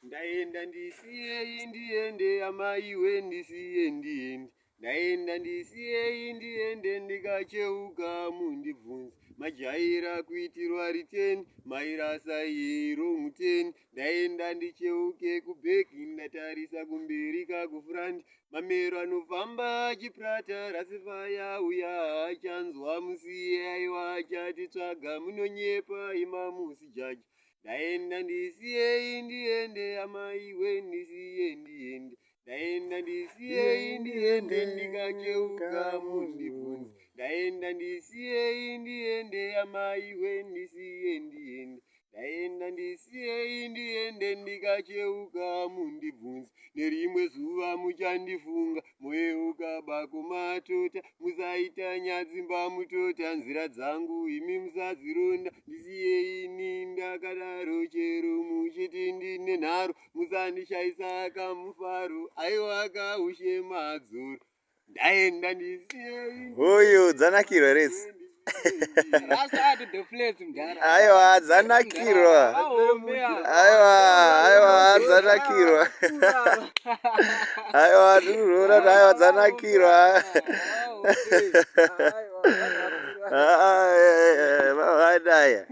Ndaenda ndisiyei ndiende amaiwe ndisiye ndiende. Ndaenda ndisiyei ndiende ndikacheuka mundibvunze. Majaira kuitirwa riteni mairasa iro muteni. Ndaenda ndicheuke kubheki ndatarisa kumberi kakufront. Mamero anofamba achiprata rasifaya uya achanzwa musiye aiwa achatitsvaga munonyepa imamusi jaji. Ndaenda ndisiyei ndiende amaiwe ndisiye ndiende. Ndaenda ndisiyei ndiende ndikacheuka mundibvunze. Ndaenda ndisiyei ndiende amaiwe ndisiye ndiende. Ndaenda ndisiyei ndiende ndikacheuka mundibvunze. Nerimwe zuva muchandifunga moyeuka bako matota. Musaita nyadzimba mutota nzira dzangu imi musadzironda. Ndisiyei ini ndakadaro chero muchiti ndine nharo. Musandishaisa kamufaro aiwa kaushe madzoro. Ndaenda ndisiyei. Uyu dzanakirwa here idzi? Aiwa dzanakirwa. Aiwa aiwa dzanakirwa. Aiwa tiri kuona kuti aiwa dzanakirwa. Vavadaya.